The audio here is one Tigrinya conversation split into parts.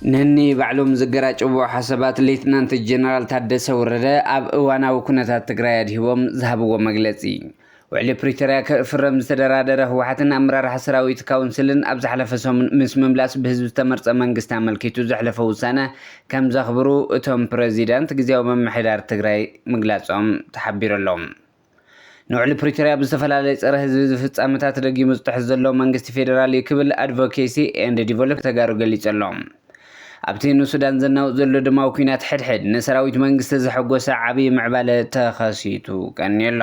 ነኒ ባዕሎም ዝገራጨዎ ሓሳባት ሌትናንት ጀነራል ታደሰ ወረደ ኣብ እዋናዊ ኩነታት ትግራይ ኣድሂቦም ዝሃብዎ መግለጺ። ውዕሊ ፕሪቶርያ ክፍረም ዝተደራደረ ህወሓትን ኣመራርሓ ሰራዊት ካውንስልን ኣብ ዝሓለፈ ሰሙን ምስ ምምላስ ብህዝቢ ዝተመርጸ መንግስቲ ኣመልኪቱ ዘሕለፈ ውሳነ ከም ዘኽብሩ እቶም ፕረዚዳንት ግዜያዊ ምምሕዳር ትግራይ ምግላጾም ተሓቢሩ ኣሎ። ንውዕሊ ፕሪቶርያ ብዝተፈላለየ ጸረ ህዝቢ ፍጻመታት ደጊሙ ዝጥሕስ ዘሎ መንግስቲ ፌደራል እዩ ክብል ኣድቮኬሲ ኤንድ ዲቨሎፕ ተጋሩ ገሊጹ ኣሎ። ኣብቲ ንሱዳን ዘናውጽ ዘሎ ደማዊ ኲናት ሕድሕድ ንሰራዊት መንግስቲ ዘሐጎሰ ዓብዪ ምዕባለ ተኸሲቱ ቀንዩ ኣሎ።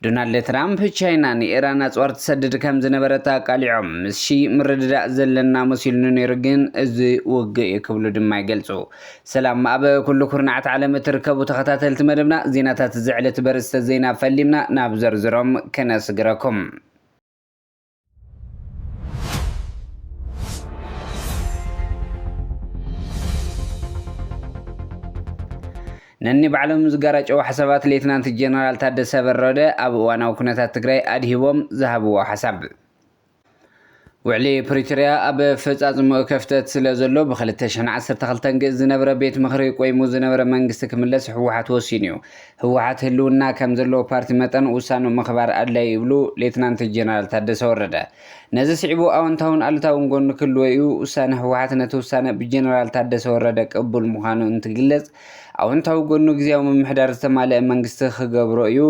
ዶናልድ ትራምፕ ቻይና ንኢራን ኣጽዋር ትሰድድ ከም ዝነበረት ኣቃሊዖም፣ ምስ ሺ ምርድዳእ ዘለና መሲሉኒ ነይሩ፣ ግን እዚ ውግእ እዩ ክብሉ ድማ ይገልጹ። ሰላም ኣብ ኩሉ ኩርናዓት ዓለም እትርከቡ ተኸታተልቲ መደብና፣ ዜናታት እዚ ዕለት በርእስተ ዜና ፈሊምና ናብ ዘርዝሮም ከነስግረኩም። ነኒ ባዕሎም ዝጋራጨው ሓሳባት ሌትናንት ጀነራል ታደሰ ወረደ ኣብ እዋናዊ ኩነታት ትግራይ ኣድሂቦም ዝሃብዎ ሓሳብ። ውዕሊ ፕሪቶርያ ኣብ ኣፈጻጽምኡ ክፍተት ስለ ዘሎ፣ ብ ክልተ ሽሕን ዓሰርተ ክልተን ግእዝ ዝነበረ ቤት ምኽሪ ቆይሙ ዝነበረ መንግስቲ ክምለስ ህወሓት ወሲኑ እዩ። ህወሓት ህልውና ከም ዘለዎ ፓርቲ መጠን ውሳንኡ ምኽባር ኣድላዪ ይብሉ ሌትናንት ጀነራል ታደሰ ወረደ። ነዚ ስዒቡ ኣወንታውን ኣሉታውን ጎኑ ክህልዎ እዩ። ውሳነ ህወሓት ነቲ ውሳነ ብጀነራል ታደሰ ወረደ ቅቡል ምዃኑ እንትግለጽ፣ ኣወንታዊ ጎኑ ግዜያዊ ምምሕዳር ዝተማልአ መንግስቲ ክገብሮ እዩ።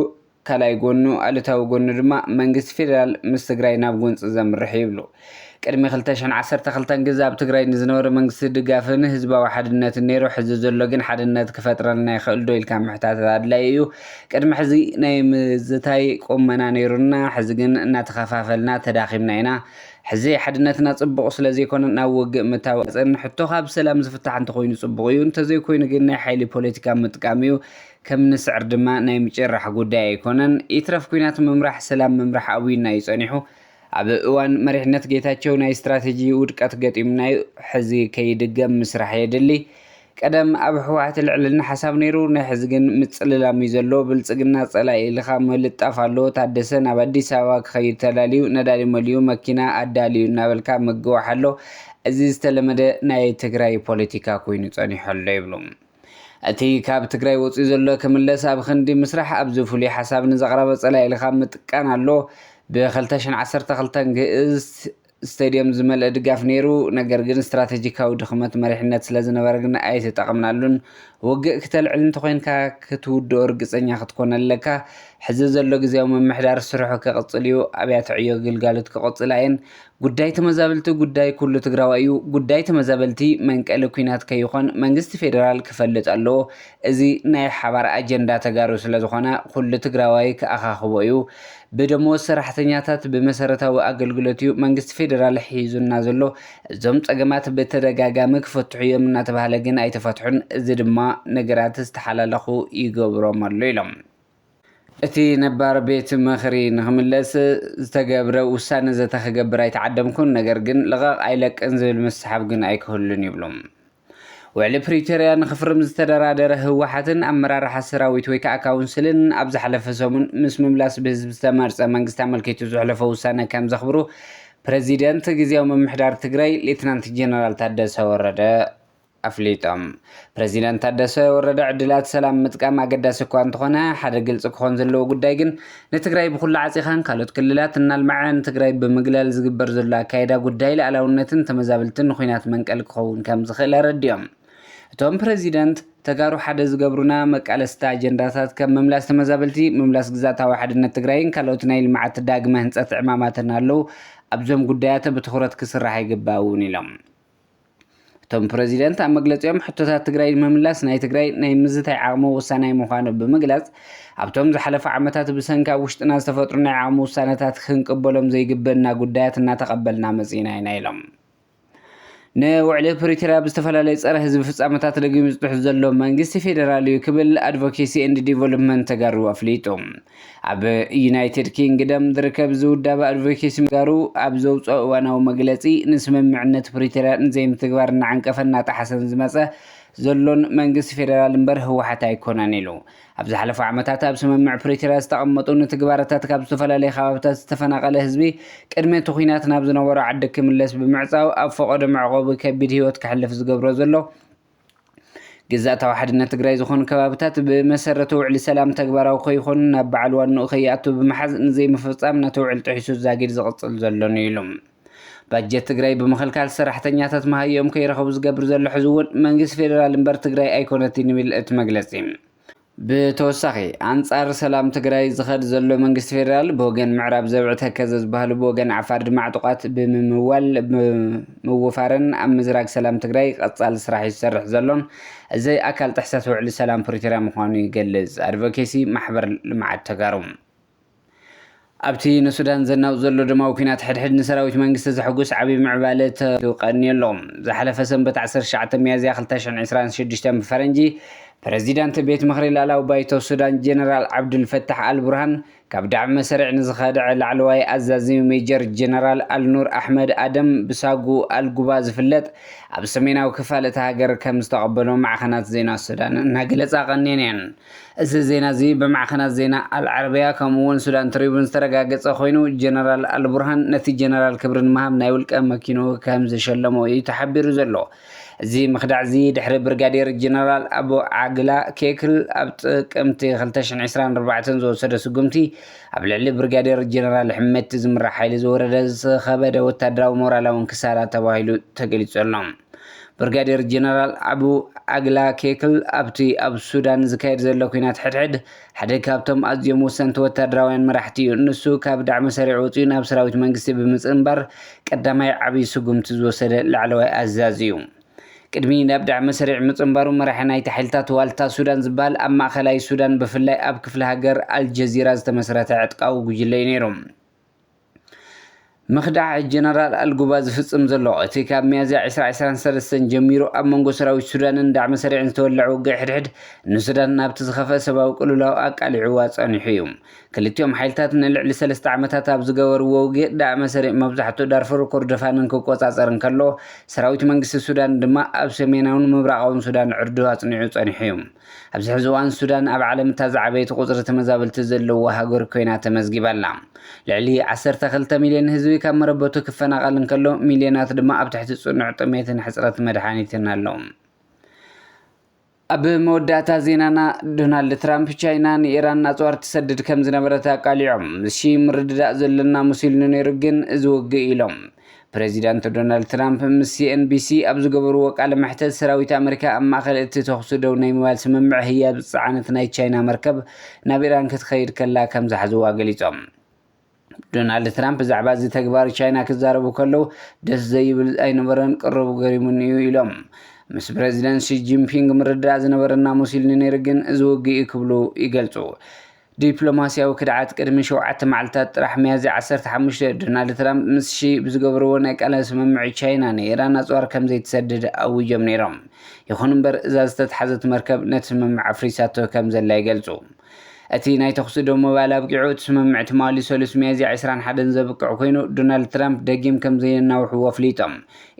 ካልኣይ ጎኑ፣ ኣሉታዊ ጎኑ ድማ መንግስቲ ፌደራል ምስ ትግራይ ናብ ጎንፂ ዘምርሕ እዩ ይብሉ። ቅድሚ ክልተ ሽሕን ዓሰርተ ክልተን ግዘ ኣብ ትግራይ ንዝነበረ መንግስቲ ድጋፍን ህዝባዊ ሓድነትን ነይሩ። ሕዚ ዘሎ ግን ሓድነት ክፈጥረልና ይኽእል ዶ ኢልካ ምሕታት ኣድላዪ እዩ። ቅድሚ ሕዚ ናይ ምዝታይ ቁመና ነይሩና፣ ሕዚ ግን እናተኸፋፈልና ተዳኺምና ኢና። ሕዚ ሓድነትና ጽቡቕ ስለ ዘይኮነ ናብ ውግእ ምታወጽን ሕቶ ካብ ሰላም ዝፍታሕ እንተኾይኑ ጽቡቕ እዩ። እንተዘይኮይኑ ግን ናይ ሓይሊ ፖለቲካ ምጥቃም እዩ። ከም ንስዕር ድማ ናይ ምጭራሕ ጉዳይ ኣይኮነን። ይትረፍ ኲናት ምምራሕ፣ ሰላም ምምራሕ ኣውዩና እዩ ጸኒሑ። ኣብ እዋን መሪሕነት ጌታቸው ናይ ስትራተጂ ውድቀት ገጢሙና እዩ። ሕዚ ከይድገም ምስራሕ የድሊ። ቀደም ኣብ ህወሓት ልዕልና ሓሳብ ነይሩ፣ ናይ ሕዚ ግን ምጽልላም እዩ ዘሎ። ብልጽግና ጸላኢ ኢልኻ ምልጣፍ ኣሎ። ታደሰ ናብ ኣዲስ ኣበባ ክኸይድ ተላልዩ፣ ነዳዲ መሊኡ፣ መኪና ኣዳልዩ እናበልካ ምግዋሕ ኣሎ። እዚ ዝተለመደ ናይ ትግራይ ፖለቲካ ኮይኑ ጸኒሑ ኣሎ ይብሉ። እቲ ካብ ትግራይ ወፂኡ ዘሎ ክምለስ ኣብ ክንዲ ምስራሕ፣ ኣብዚ ፍሉይ ሓሳብ ንዘቕረበ ጸላኢ ኢልካ ምጥቃን ኣሎ። ብ ክልተ ሽሕን ዓሰርተ ክልተን ግእዝ ስቴድየም ዝመልአ ድጋፍ ነይሩ፣ ነገር ግን ስትራተጂካዊ ድኽመት መሪሕነት ስለ ዝነበረ ግን ኣይተጠቐምናሉን። ውግእ ክተልዕል እንተኾይንካ ክትውድኦ ርግጸኛ ክትኮን ኣለካ። ሕዚ ዘሎ ግዜያዊ ምምሕዳር ስርሑ ክቕጽል እዩ፣ ኣብያተ ዕዮ ግልጋሎት ክቕጽላ እየን። ጉዳይ ተመዛበልቲ ጉዳይ ኩሉ ትግራዋይ እዩ። ጉዳይ ተመዛበልቲ መንቀሊ ኲናት ከይኾን መንግስቲ ፌደራል ክፈልጥ ኣለዎ። እዚ ናይ ሓባር ኣጀንዳ ተጋሩ ስለ ዝኾነ ኩሉ ትግራዋይ ክኣኻኽቦ እዩ። ብደሞዝ ሰራሕተኛታት ብመሰረታዊ ኣገልግሎት እዩ መንግስቲ ፌደራል ሒዙና ዘሎ። እዞም ጸገማት ብተደጋጋሚ ክፈትሑ እዮም እናተባህለ ግን ኣይተፈትሑን። እዚ ድማ ነገራት ዝተሓላለኹ ይገብሮም ኣሎ ኢሎም። እቲ ነባር ቤት ምኽሪ ንኽምለስ ዝተገብረ ውሳነ ዘተ ክገብር ኣይተዓደምኩን፣ ነገር ግን ልቐቕ ኣይለቅን ዝብል ምስሓብ ግን ኣይክህሉን ይብሉ። ውዕሊ ፕሪቶርያ ንኽፍርም ዝተደራደረ ህወሓትን ኣመራርሓ ሰራዊት ወይ ከዓ ካውንስልን ኣብ ዝሓለፈ ሰሙን ምስ ምምላስ ብህዝቢ ዝተመርፀ መንግስቲ ኣመልኪቱ ዘሕለፎ ውሳነ ከም ዘኽብሩ ፕረዚደንት ግዜያዊ ምምሕዳር ትግራይ ሌትናንት ጀነራል ታደሰ ወረደ ኣፍሊጦም። ፕረዚደንት ታደሰ ወረደ ዕድላት ሰላም ምጥቃም ኣገዳሲ እኳ እንተኾነ፣ ሓደ ግልፂ ክኾን ዘለዎ ጉዳይ ግን ንትግራይ ብኹሉ ዓፂኻን ካልኦት ክልላት እናልመዐ ንትግራይ ብምግላል ዝግበር ዘሎ ኣካይዳ ጉዳይ ልኣላውነትን ተመዛበልትን ንኹናት መንቀሊ ክኸውን ከም ዝኽእል ኣረዲኦም። እቶም ፕረዚደንት፣ ተጋሩ ሓደ ዝገብሩና መቃለስቲ ኣጀንዳታት ከም ምምላስ ተመዛበልቲ፣ ምምላስ ግዝኣታዊ ሓድነት ትግራይን ካልኦት ናይ ልምዓት ዳግመ ህንፀት ዕማማትን ኣለዉ። ኣብዞም ጉዳያት ብትኹረት ክስራሕ ይግባእ እውን ኢሎም። እቶም ፕረዚደንት ኣብ መግለፂኦም፣ ሕቶታት ትግራይ ንምምላስ ናይ ትግራይ ናይ ምዝታይ ዓቕሚ ወሳናይ ምዃኑ ብምግላፅ፣ ኣብቶም ዝሓለፉ ዓመታት ብሰንኪ ኣብ ውሽጥና ዝተፈጥሩ ናይ ዓቕሚ ውሳነታት ክንቅበሎም ዘይግበእና ጉዳያት እናተቐበልና መፂእና ኢና ኢሎም። ንውዕሊ ፕሪቶርያ ብዝተፈላለዩ ጸረ ህዝቢ ፍጻመታት ደጊሙ ዝጥሕስ ዘሎ መንግስቲ ፌደራል እዩ ክብል ኣድቮኬሲ ኤንድ ዲቨሎፕመንት ተጋሩ ኣፍሊጡ። ኣብ ዩናይትድ ኪንግደም ዝርከብ ዝውዳበ ኣድቮኬሲ ተጋሩ ኣብ ዘውፅኦ እዋናዊ መግለጺ፣ ንስምምዕነት ፕሪቶርያ ንዘይምትግባር እናዓንቀፈን እናጠሓሰን ዝመጸ ዘሎን መንግስቲ ፌደራል እምበር ህወሓት ኣይኮነን ኢሉ። ኣብ ዝሓለፉ ዓመታት ኣብ ስምምዕ ፕሪቶርያ ዝተቐመጡ ንትግባረታት ካብ ዝተፈላለዩ ከባብታት ዝተፈናቐለ ህዝቢ ቅድሚ እቲ ኩናት ናብ ዝነበሮ ዓዲ ክምለስ ብምዕፃው ኣብ ፈቐዶ መዕቆቢ ከቢድ ህይወት ከሕልፍ ዝገብሮ ዘሎ ግዝኣታዊ ሓድነት ትግራይ ዝኾኑ ከባብታት ብመሰረተ ውዕሊ ሰላም ተግባራዊ ከይኾኑ ናብ በዓል ዋንኡ ከይኣቱ ብምሓዝ ንዘይምፍፃም ነቲ ውዕል ጥሒሱ ዛጊድ ዝቕፅል ዘሎን እዩ ኢሉ። ባጀት ትግራይ ብምኽልካል ሰራሕተኛታት መሃይኦም ከይረኸቡ ዝገብር ዘሎ ሕዚ እውን መንግስቲ ፌደራል እምበር ትግራይ ኣይኮነትን ይብል እቲ መግለፂ። ብተወሳኺ ኣንፃር ሰላም ትግራይ ዝኸድ ዘሎ መንግስቲ ፌደራል ብወገን ምዕራብ ዘብዒ ተከዘ ዝበሃሉ ብወገን ዓፋር ድማ ዕጡቓት ብምምዋል ብምውፋርን ኣብ ምዝራግ ሰላም ትግራይ ቀፃሊ ስራሕ ይሰርሕ ዘሎን እዚ ኣካል ጥሕሰት ውዕሊ ሰላም ፕሪቶርያ ምዃኑ ይገልፅ ኣድቮኬሲ ማሕበር ልምዓት ተጋሩ። ኣብቲ ንሱዳን ዘናውፅ ዘሎ ደማዊ ኲናት ሕድሕድ ንሰራዊት መንግስቲ ዘሕጉስ ዓብዪ ምዕባለ ተቐንዩ ኣሎ። ዝሓለፈ ሰንበት ዓሰርተ ትሽዓተ ሚያዝያ ክልተ ሽሕን ዕስራን ሽዱሽተን ብፈረንጂ ፕረዚዳንት ቤት ምኽሪ ላዕላዊ ባይቶ ሱዳን ጀነራል ዓብዱልፈታሕ ኣልቡርሃን ካብ ዳዕመ ሰሪዕ ንዝኸድዐ ላዕለዋይ ኣዛዚ ሜጀር ጀነራል ኣልኑር ኣሕመድ ኣደም ብሳጉ ኣልጉባ ዝፍለጥ ኣብ ሰሜናዊ ክፋል እታ ሃገር ከም ዝተቐበሎ ማዕኸናት ዜና ሱዳን እናገለጻ ቀንየን እየን። እዚ ዜና እዚ ብማዕኸናት ዜና ኣልዓረብያ ከምኡ እውን ሱዳን ትሪቡን ዝተረጋገጸ ኮይኑ ጀነራል ኣልቡርሃን ነቲ ጀነራል ክብሪ ንምሃብ ናይ ውልቀ መኪንኡ ከም ዝሸለሞ እዩ ተሓቢሩ ዘሎ። እዚ ምኽዳዕ እዚ ድሕሪ ብርጋዴር ጀነራል ኣቡ ዓግላ ኬክል ኣብ ጥቅምቲ ክልተ ሽሕን ዕስራን ኣርባዕተን ዝወሰደ ስጉምቲ ኣብ ልዕሊ ብርጋዴር ጀነራል ሕመቲ ዝምራሕ ሓይሊ ዝወረደ ዝኸበደ ወታደራዊ ሞራላውን ክሳራ ተባሂሉ ተገሊጹ ኣሎ። ብርጋዴር ጀነራል ኣቡ ዓግላ ኬክል ኣብቲ ኣብ ሱዳን ዝካየድ ዘሎ ኲናት ሕድሕድ ሓደ ካብቶም ኣዝዮም ወሰንቲ ወታደራውያን መራሕቲ እዩ። ንሱ ካብ ዳዕመ ሰሪዕ ወፂኡ ናብ ሰራዊት መንግስቲ ብምፅንባር ቀዳማይ ዓብዪ ስጉምቲ ዝወሰደ ላዕለዋይ ኣዛዚ እዩ። ቅድሚ ናብ ዳዕመ ሰሪዕ ምፅንባሩ መራሒ ናይቲ ሓይልታት ዋልታ ሱዳን ዝበሃል ኣብ ማእኸላይ ሱዳን ብፍላይ ኣብ ክፍለ ሃገር ኣልጀዚራ ዝተመስረተ ዕጥቃዊ ጉጅለ እዩ ነይሩ። ምኽዳዕ ጀነራል ኣልጉባ ዝፍጽም ዘሎ እቲ ካብ ሚያዝያ ዕስራ ዕስራን ሰለስተን ጀሚሩ ኣብ መንጎ ሰራዊት ሱዳንን ዳዕመ ሰሪዕን ዝተወለዐ ውግእ ሕድሕድ ንሱዳን ናብቲ ዝኸፍአ ሰብኣዊ ቅልውላው ኣቃሊዕዋ ጸኒሑ እዩ። ክልቲኦም ሓይልታት ንልዕሊ ሰለስተ ዓመታት ኣብ ዝገበርዎ ውግእ ዳዕመ ሰሪዕ መብዛሕትኡ ዳርፉር ኮርዶፋንን ክቆጻጸር እንከሎ ሰራዊት መንግስቲ ሱዳን ድማ ኣብ ሰሜናውን ምብራቓውን ሱዳን ዕርዱ ኣጽኒዑ ጸኒሑ እዩ። ኣብዚ ሕዚ እዋን ሱዳን ኣብ ዓለም እታ ዝዓበየት ቁጽሪ ተመዛበልቲ ዘለዋ ሃገር ኮይና ተመዝጊባ ኣላ። ልዕሊ ዓሰርተ ክልተ ሚልዮን ህዝቢ ካብ መረበቱ ክፈናቐል እንከሎ ሚልዮናት ድማ ኣብ ትሕቲ ጽኑዕ ጥሜትን ሕጽረት መድሓኒትን ኣለዉ። ኣብ መወዳእታ ዜናና ዶናልድ ትራምፕ ቻይና ንኢራን ኣጽዋር ትሰድድ ከም ዝነበረት ኣቃሊዖም። ምስ ሺ ምርድዳእ ዘለና መሲሉኒ ነይሩ ግን እዚ ውግእ ኢሎም። ፕሬዚዳንት ዶናልድ ትራምፕ ምስ ሲኤንቢሲ ኣብ ዝገበርዎ ቃለ መሕተት ሰራዊት ኣመሪካ ኣብ ማእኸል እቲ ተኹሲ ደው ናይ ምባል ስምምዕ ህያብ ዝፀዓነት ናይ ቻይና መርከብ ናብ ኢራን ክትኸይድ ከላ ከም ዝሓዝዋ ገሊፆም። ዶናልድ ትራምፕ ብዛዕባ እዚ ተግባር ቻይና ክዛረቡ ከለዉ ደስ ዘይብል ኣይነበረን፣ ቅሩብ ገሪሙኒ እዩ ኢሎም። ምስ ፕሬዚደንት ሺ ጂንፒንግ ምርድዳእ ዝነበረና መሲሉኒ ነይሩ ግን እዚ ውግእ እዩ ክብሉ ይገልፁ። ዲፕሎማስያዊ ክድዓት ቅድሚ ሸውዓተ መዓልታት ጥራሕ ሚያዝያ ዓሰርተ ሓሙሽተ ዶናልድ ትራምፕ ምስ ሺ ብዝገበርዎ ናይ ቃለ ስምምዕ ቻይና ንኢራን ኣፅዋር ከም ዘይትሰድድ ኣዊጆም ነይሮም። ይኹን እምበር እዛ ዝተትሓዘት መርከብ ነቲ ስምምዕ ኣፍሪሳቶ ከም ዘላ ይገልፁ። እቲ ናይ ተኹሲ ደው ምባል ኣብቂዑ እቲ ስምምዕ ትማሊ ሰሉስ ሚያዝያ ዕስራን ሓደን ዘብቅዕ ኮይኑ ዶናልድ ትራምፕ ደጊም ከም ዘየናውሕዎ ኣፍሊጦም።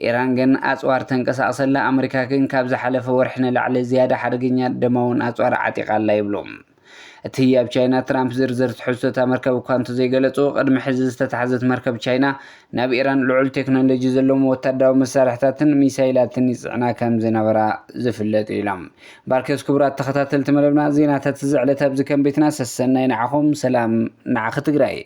ኢራን ግን ኣፅዋር ተንቀሳቕሰላ ኣመሪካ ግን ካብ ዝሓለፈ ወርሒ ንላዕሊ ዝያዳ ሓደገኛ ደማውን ኣፅዋር ዓጢቓ ኣላ ይብሉ። እቲ ኣብ ቻይና ትራምፕ ዝርዝር ትሕዝቶታ መርከብ እኳ እንተዘይገለጹ ቅድሚ ሕዚ ዝተታሕዘት መርከብ ቻይና ናብ ኢራን ልዑል ቴክኖሎጂ ዘለዎም ወታደራዊ መሳርሕታትን ሚሳይላትን ይጽዕና ከም ዝነበራ ዝፍለጥ ኢሎም። ባርከስ ክቡራት ተኸታተልቲ መደብና ዜናታት እዚ ዕለት ኣብዚ ከም ቤትና ሰሰናይ ንዓኹም ሰላም ንዓኺ ትግራይ።